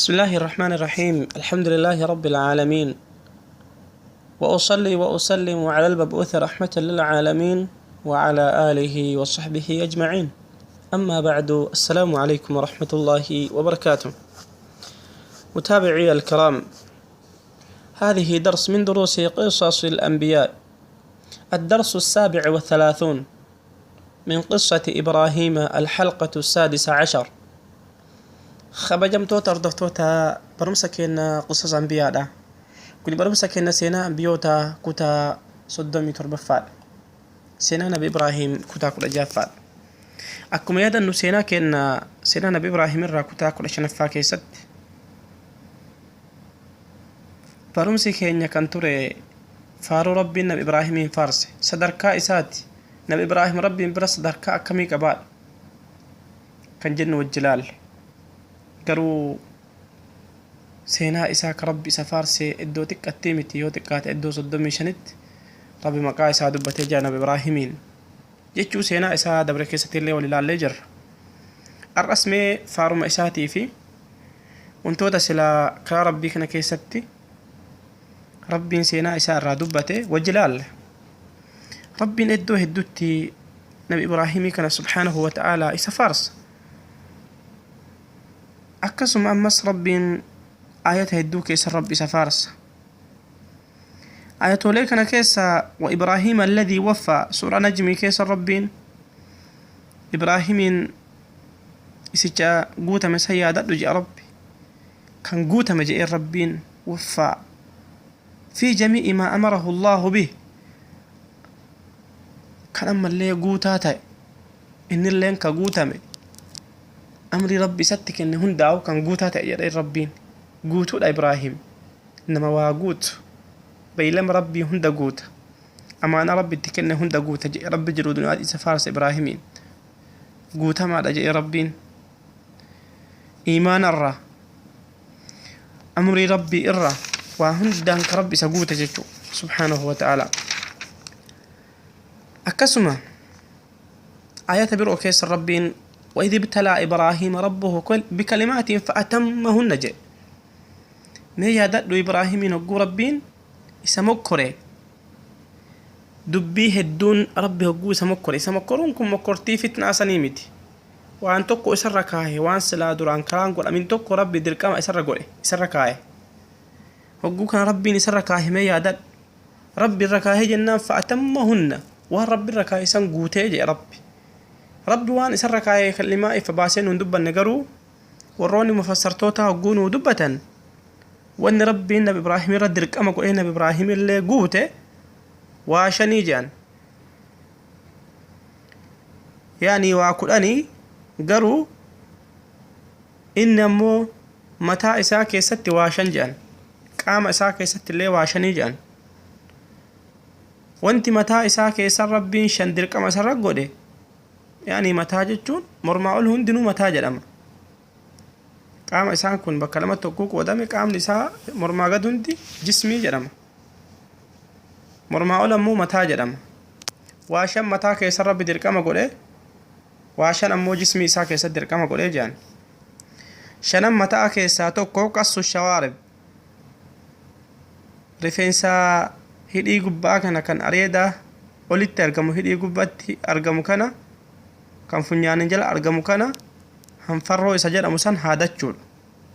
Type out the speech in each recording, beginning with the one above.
بسم الله الرحمن الرحيم. الحمد لله رب العالمين، وأصلي وأسلم على المبعوث رحمة للعالمين وعلى آله وصحبه أجمعين. أما بعد، السلام عليكم ورحمة الله وبركاته. متابعي الكرام، هذه درس من دروس قصص الأنبياء، الدرس 37 من قصة إبراهيم، الحلقة 16. Kabajamtoota hordoftoota barumsa keenya qisas anbiyaadha. Kun barumsa keenya seenaa anbiyoota kutaa 37ffaadha. Seenaa Nabi Ibraahim kutaa 16ffaadha. Akkuma yaadannu, seenaa keenya seenaa Nabi Ibraahim irraa kutaa 15ffaa keessatti barumsi keenya kan ture faaruu Rabbiin Nabi Ibraahimiin faarse, sadarkaa isaati. Nabi Ibraahim Rabbiin bira sadarkaa akkamii qabaadha kan jennu wajji laalle. Garuu seenaa isaa ka Rabbi isa faarsee iddoo xiqqattii miti, yoo xiqqaate iddoo 35tti Rabbi maqaa isaa dubbatee jira Nabi Ibraahimiin jechuu seenaa isaa dabre keessatti illee wal ilaallee jirra. Har'as mee faaruma isaatii fi wantoota silaa karaa Rabbii kana keessatti Rabbiin seenaa isaa irraa dubbate wajji ilaalla. Rabbiin iddoo hedduutti Nabi Ibraahimii kana subhaanahu wa ta'aalaa isa faarsa. Akkasuma ammas Rabbiin ayata hedduu keessa Rabbi isa faarsa. Ayatoolee kana keessa wa Ibraahiima alladhii waffaa, suuraa Najmii keessa Rabbiin Ibraahimiin isicha guutame san yaadadhu jedha. Rabbi kan guutame jedheen Rabbiin waffaa fi jamii'i maa amarahu Allaahu bih, kan ammallee guutaa ta'e, innilleen ka guutame, amrii Rabbi isatti kenne hundaa'u kan guutaa ta'e jedheen. Rabbiin guutuudha. Ibraahim nama waa guutu, beeylama Rabbii hunda guuta, amaanaa Rabbi itti kenne hunda guuta jedhe. Rabbi jiru duniyaa isa faarsa. Ibraahimiin guutamaadha jedhe Rabbiin, iimaana irraa, amrii Rabbii irraa, waa hundaan ka Rabbi isa guute jechuu subhaanahu wa ta'ala. Akkasuma ayata biroo keessa Rabbiin وإذ ابتلى إبراهيم ربه بكلمات فأتمهن jedhe. Mee yaadadhu, Ibraahimiin hogguu Rabbiin isa mokkore, dubbii hedduun Rabbi hogguu isa mokkore. Isa mokkoruun kun mokkortii fitnaa sanii miti. Waan tokko isarra kaahe, waan silaa duraan karaan godhamin tokko Rabbi dirqama isarra godhe, isarra kaahe. Hogguu kana Rabbiin isarra kaahe, mee yaadadhu, Rabbi irra kaahee jennaan فأتمهن, waan Rabbi irra kaahe san guutee jedhe Rabbi. Rabbi waan isarra kaahee kalimaa ifa baasee nuun dubbanne, garuu warroonni mufassartoota hogguu nuu dubbatan, wanni Rabbiin Nabi Ibraahim irra dirqama godhee Nabi Ibraahim illee guute waa shanii jedhan, yaani waa 10. Garuu inni ammoo mataa isaa keessatti waa shan jedhan, qaama isaa keessatti illee waa shanii jedhan. Wanti mataa isaa keessa Rabbiin shan dirqama isarra godhe, yaani mataa jechuun mormaa ol hundinuu mataa jedhama. Qaama isaan kun bakka lamatti hogguu qoodame, qaamni isaa mormaa gad hundi jismii jedhama, mormaa ol ammoo mataa jedhama. Waa shan mataa keessa Rabbi dirqama godhe, waa shan ammoo jismii isaa keessatti dirqama godhee jedhan. Shanan mataa keessaa tokko قص الشوارب, rifeensa hidhii gubbaa kana kan areeda olitti argamu, hidhii gubbaatti argamu kana, kan funyaanin jala argamu kana, hanfarroo isa jedhamu san haadachuudha.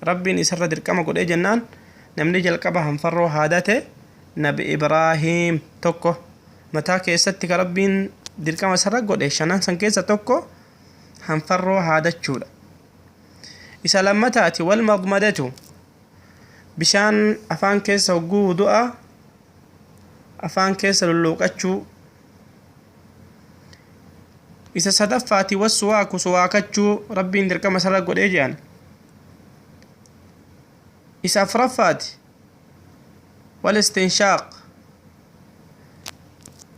Rabbiin isarra dirqama godhee jennaan, namni jalqaba hanfarroo haadate Nabi Ibraahiim. Tokko mataa keessatti ka Rabbiin dirqama isarra godhe shanan san keessa tokko hanfarroo haadachuudha. Isa lammataati والمضمضة, bishaan afaan keessa hogguu wudu'a afaan keessa lulluuqachuu. Isa sadaffaati والسواك, suwaakachuu Rabbiin dirqama isarra godhee jedhan. Isa afuraffaati والاستنشاق,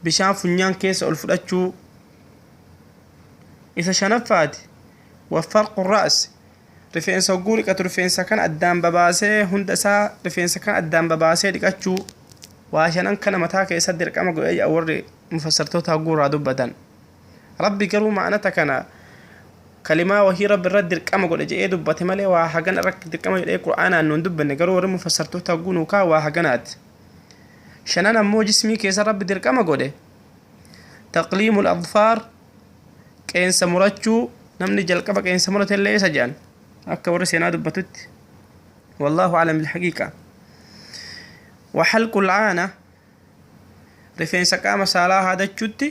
bishaan funyaan keessa ol fudhachuu. Isa shanaffaati وفرك الرأس, rifeensa hogguu dhiqatu rifeensa kan addaan babaasee, hunda isaa rifeensa kan addaan babaasee dhiqachuu. Waa shanan kana mataa keessatti dirqama godhee jedha warri mufassartoota hogguu irraa dubbatan. Rabbi garuu ma'anata kana Kalimaa wahii rabbi irra dirqama godhe jedhee dubbate malee waa hagana irratti dirqama jedhee qur'aanaan nuun dubbanne. Garuu warri mufassartoota hogguu nuu kaa waa haganaati. Shanan ammoo jismii keessa rabbi dirqama godhe: taqliimul adfaar, qeensa murachuu. Namni jalqaba qeensa murate illee isa jedhan akka warri seenaa dubbatutti. Wallaahu aclam bilhaqiiqa. Waxalqul caana, rifeensa qaama saalaa haadachuutti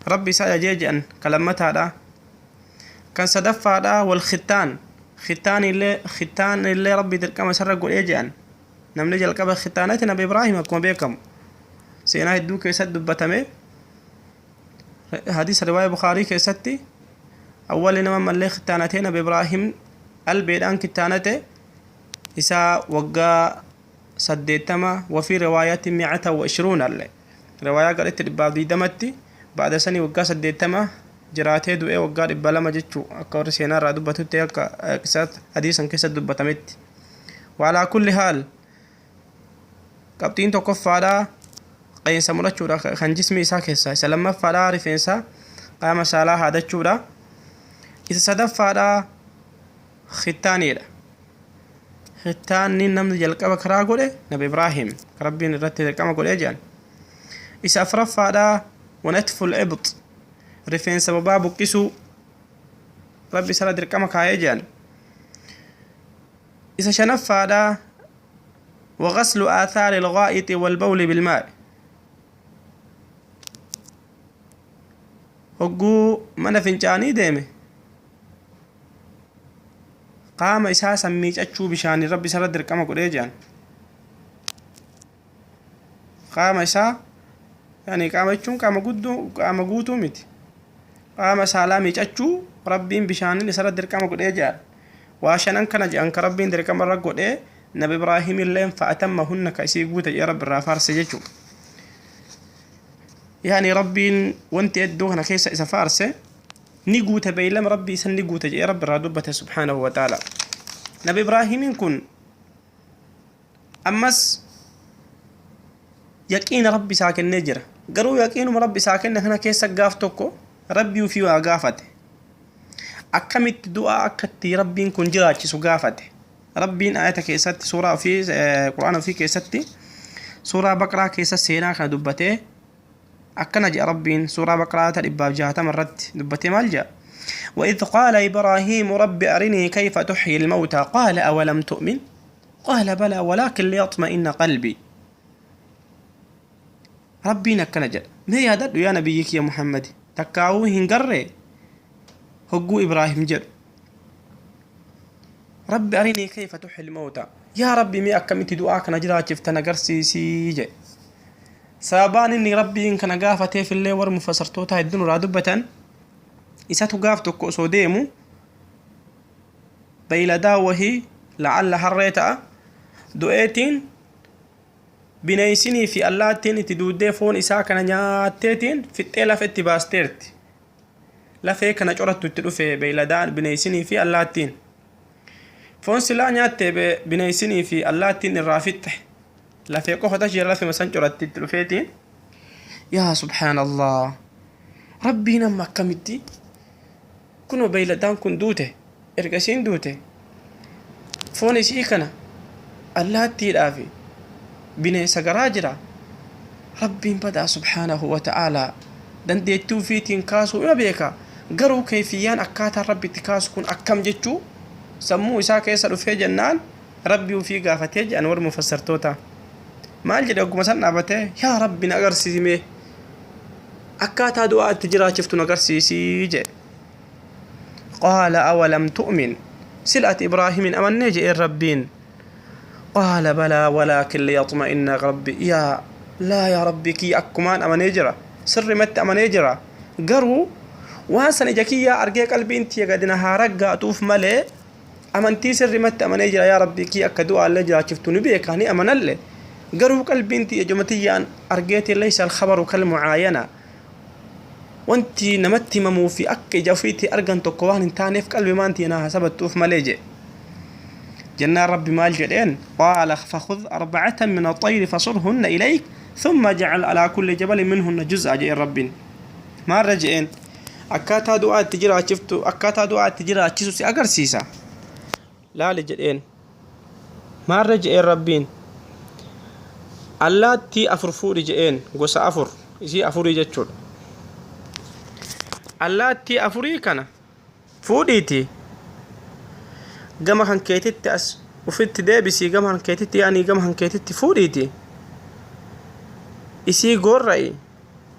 rabbi isa ajajee jedhan ka lammataadha. Kan sadaffaadha wal khittaan, khittaan illee, khittaan illee rabbi dirqama isarra godhee jedhan. Namni jalqaba khittaanati nabi Ibraahim, akkuma beekamu seenaa hedduu keessatti dubbatame. Hadiisa riwaaya Bukaarii keessatti awwali nama mallee khittaanatee nabi Ibraahim albeedhaan kittaanate isaa waggaa 80, وفي رواية 120 allee riwaayaa gadhetti 120tti. Ba'da sanii waggaa 80 jiraatee du'ee, waggaa 200 jechuu akka warri seenaa irraa dubbatutti, akka hadiisan keessatti dubbatametti. وعلى كل حال, qabxiin tokkoffaadha qeensa murachuudha kan jismi isaa keessaa. Isa lammaffaadha rifeensa qaama saalaa haadachuudha. Isa sadaffaadha khittaaniidha. Khittaanni namni jalqaba karaa godhe nabi Ibraahim, rabbiin irratti dirqama godhee jedhan. Isa afuraffaadha ونتف الإبط, rifeensa bobaa buqqisuu rabbi isarra dirqama kaayee jedhan. Isa shanaffaadha وغسل آثار الغائط والبول بالماء. Hogguu mana fincaanii deeme qaama isaa san miicachuu bishaanii rabbi isarra dirqama godhee jedhan. Qaama isaa, yani qaama jechuun qaama gudduu, qaama guutuu miti, qaama saalaa miicachuu rabbiin bishaaniin isarra dirqama godhee jedhan. Waa shanan kana jedhan ka rabbiin dirqama irra godhee. Nabi Ibraahim illeen فأتمهن, ka isii guute jedhee rabbi irraa faarse jechuu. Yani rabbiin wanti hedduu kana keessa isa faarse ni guute, beeylama rabbii isan ni guute jedhee rabbi irraa dubbate سبحانه وتعالى. Nabi Ibraahimiin kun ammas yaqiina rabbi isaa kennee jira. Garuu yaqiinuma rabbi isaa kenne kana keessa gaaf tokko rabbii ufii waa gaafate. Akkamitti du'aa akkatti rabbiin kun jiraachisu gaafate. Rabbiin ayata keessatti, suuraa ofii, quraana ofii keessatti, suuraa Baqraa keessa seenaa kana dubbatee akkana jedha. Rabbiin suuraa Baqraa ta 160 irratti dubbatee maal jedha? وإذ قال إبراهيم رب أرني كيف تحيي الموتى قال أولم تؤمن قال بلى ولكن ليطمئن قلبي. Rabbiin akkana jedha: mee yaadadhu yaa nabiyyi kiyya Muhammad, takkaawuu hin garree hogguu Ibraahim jedhu, رب أرني كيف تحيي الموتى, yaa rabbi mee akkamitti du'aa kana jiraachiftan agarsiisii jedhe. Sababaan inni rabbiin kana gaafateef illee warri mufassartoota hedduun irraa dubbatan. Isatu gaaf tokko osoo deemu beeyladaa wahii, la'alla harree ta'a, du'eetiin bineensinii fi allaattiin itti duuddee foon isaa kana nyaatteetiin fixxee lafa itti baasteerti. Lafee kana corattu itti dhufe beeyladaan, bineensinii fi allaattiin. Foon silaa nyaatte bineensinii fi allaattiin irraa fixxe, lafee qofa tashee lafema san coratti itti dhufeetiin, yaa سبحان الله, rabbiin amma akkamitti kunoo beeyladaan kun duute, erga isiin duute foon isii kana allaattiidhaa fi bineensa garaa jira. Rabbiin badaa سبحانه وتعالى dandeettii ufiitiin kaasuu ima beeka, garuu keeyfiyyaan akkaataan rabbi itti kaasu kun akkam jechuu sammuu isaa keessa dhufee jennaan rabbi ufii gaafatee jedhan warri mufassartoota. Maal jedhe? Ogguma san dhaabatee, yaa rabbi na agarsiisime, akkaataa du'aa itti jiraachiftu na agarsiisii jedhe. قال أولم تؤمن, sila ati Ibraahimin amannee jedheen rabbiin. قال بلى ولكن ليطمئن قلبي. yaa laa, yaa rabbi kiyya, akkumaan amanee jira, sirrimatti amanee jira, garuu waan san ija kiyyaa argee qalbiin tiyya gadina haa raggaatuuf malee amantii sirrimatti amanee jira. Yaa rabbi kiyya, akka du'aallee jiraachiftu ni beeka, ni amanallee, garuu qalbiin tiyya ijuma tiyyaan argeeti. ليس الخبر كالمعاينة. Wanti namatti himamuu fi akka ija ofiitti argan tokko waan hin taaneef qalbi maan tiyya naa hasabattuuf malee jedhe. Jennaan rabbi maal jedheen? قال فخذ أربعة من الطير فصرهن إليك ثم اجعل على كل جبل منهن جزءا jedheen. Rabbiin maal jedheen? Akkaataa du'aa itti jiraachiftu, akkaataa du'aa itti jiraachisu si agarsiisa. Laali jedheen. Maarra je'een Rabbiin? Allaattii afur fuudhi je'een, gosa afur, isii afurii jechuudha. Allaattii afurii kana fuudhiiti gama kan keetitti as ufitti deebisii, gama kan keetitti, yaani gama kan keetitti fuudhiiti isii goorra'i,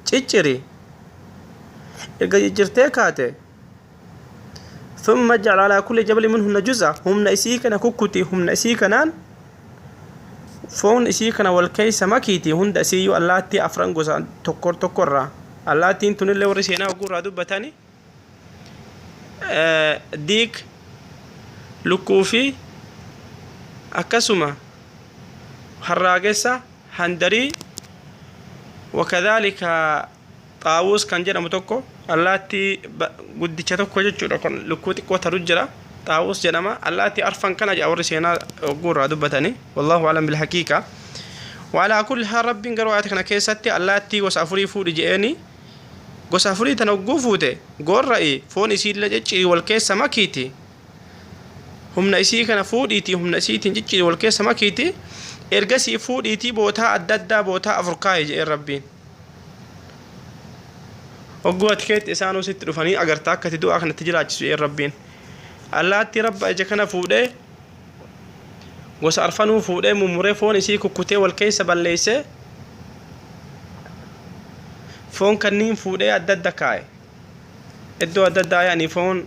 cicciri. Erga ciccirtee kaate, ثم اجعل على كل جبل منهن جزءا, humna isii kana kukkuti, humna isii kanaan foon isii kana wal keessa makiiti, hunda isiiyyuu allaattii afran gosa tokko tokkorraa. Allaattiin tunillee warri seenaa ogurraa dubbatani diig, lukkuu fi akkasuma harraagessa, handarii, وكذلك xaawus kan jedhamu tokko, allaattii guddicha tokko jechuudha. Kun lukkuu xiqqoo taru jira, xaawus jedhama. Allaattii arfan kana jedha warri seenaa ogguurraa dubbatani. والله أعلم بالحقيقة. وعلى كل حال, Rabbiin garuu ayata kana keessatti allaattii gosa afurii fuudhi je'eeni. Gosa afurii tana ogguu fuute, goorra'i, foon isiillee cicciri, wal keessa makiiti. Humna isii kana fuudhiiti, humna isiitiin cicciri, wal keessa makiiti. Ergasii fuudhiitii bootaa adda addaa, bootaa afur kaaye je'een Rabbiin. Hogguu ati keetti isaanuu sitti dhufanii agartaa akka ati du'aa kanatti jiraachisu je'een Rabbiin. Allaattii Rabba ija kana fuudhee, gosa arfanuu fuudhee, mummuree, foon isii kukkutee, wal keessa balleessee, foon kanniin fuudhee adda adda kaaye, iddoo adda addaa, yaani foon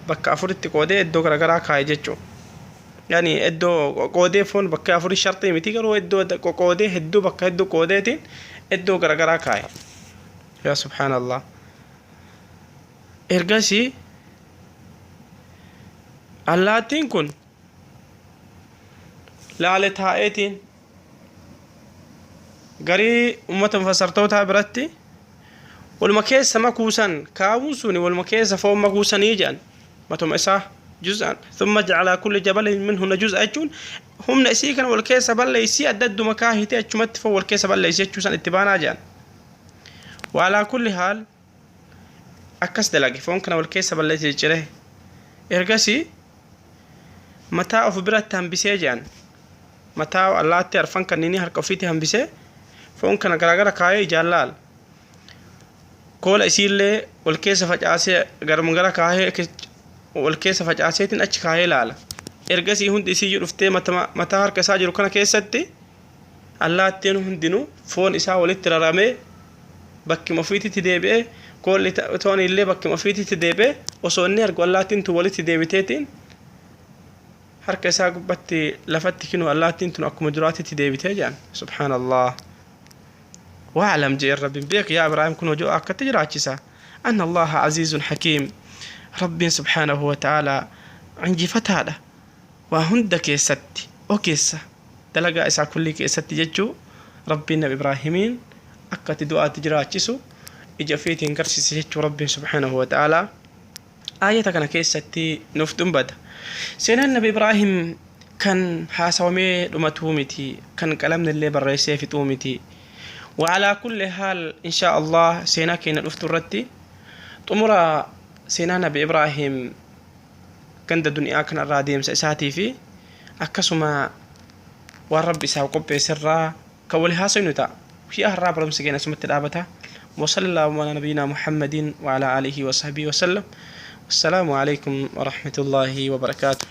bakka afuritti qoodee iddoo garagaraa kaaye jechuudha. Yaani iddoo qoodee foon bakka afurii sharxii miti, garuu iddoo qoodee hedduu, bakka hedduu qoodeetiin iddoo garagaraa kaaye. Yaa subhaanallah. Ergasii allaattiin kun laale taa'eetiin, garii ummata mufassartootaa biratti waluma keessa makuusan kaawuun suni waluma keessa foon makuusanii jedhan, matuma isaa juz'an. ثم اجعل على كل جبل منهن جزءا jechuun humna isii kana wal keessa balleessii, adda adduma kaahitee achumatti foon wal keessa balleessii jechuu san itti baanaa jedhan. وعلى كل حال, akkas dalage, foon kana wal keessa balleessee ciccire. Ergasii mataa of biratti hambisee jedhan. Mataa allaattii arfan kanneenii harka ofiitti hambisee, foon kana garaagara kaayee ijaan laala. Koola isiillee wal keessa facaasee, garuma gara kaayee wal keessa facaaseetiin achi kaayee laala. Ergasii hundi isiiyyuu dhuftee mataa harka isaa jiru kana keessatti, allaattiin hundinuu foon isaa walitti raramee bakkuma ofiititti deebi'ee, koolli toon illee bakkuma ofiititti deebi'ee, osoo inni argu allaattiin tun walitti deebiteetiin harka isaa gubbatti lafatti kinu, allaattiin tun akkuma duraatitti deebitee jedhan. Subhaanallah. واعلم jeen Rabbiin, beek yaa Ibraahim, kun hojii akkatti jiraachisa, أن الله عزيز حكيم, Rabbiin سبحانه وتعالى injifataadha waa hunda keessatti, ogeessa dalagaa isaa kullii keessatti jechuu. Rabbiin Nabi Ibraahimiin akkatti du'aatti jiraachisu ija ofiitiin garsiise jechuu Rabbiin سبحانه وتعالى aayata kana keessatti nuuf dubbata. Seenaan Nabi Ibraahim kan haasawamee dhumatuu miti, kan qalamni illee barreessee fixuu miti. وعلى كل حال, إن شاء الله seenaa keenya dhuftu irratti xumura seenaa Nabi Ibraahim ganda duniyaa kanarraa deemsa isaatii fi akkasuma waan Rabbi isaaf qopheessirraa kan wali haasofnu ta'a. Guyyaa har'aa barumsi keenya asumatti dhaabata. وصلى الله على نبينا محمد وعلى آله وصحبه وسلم. والسلام عليكم ورحمة الله وبركاته.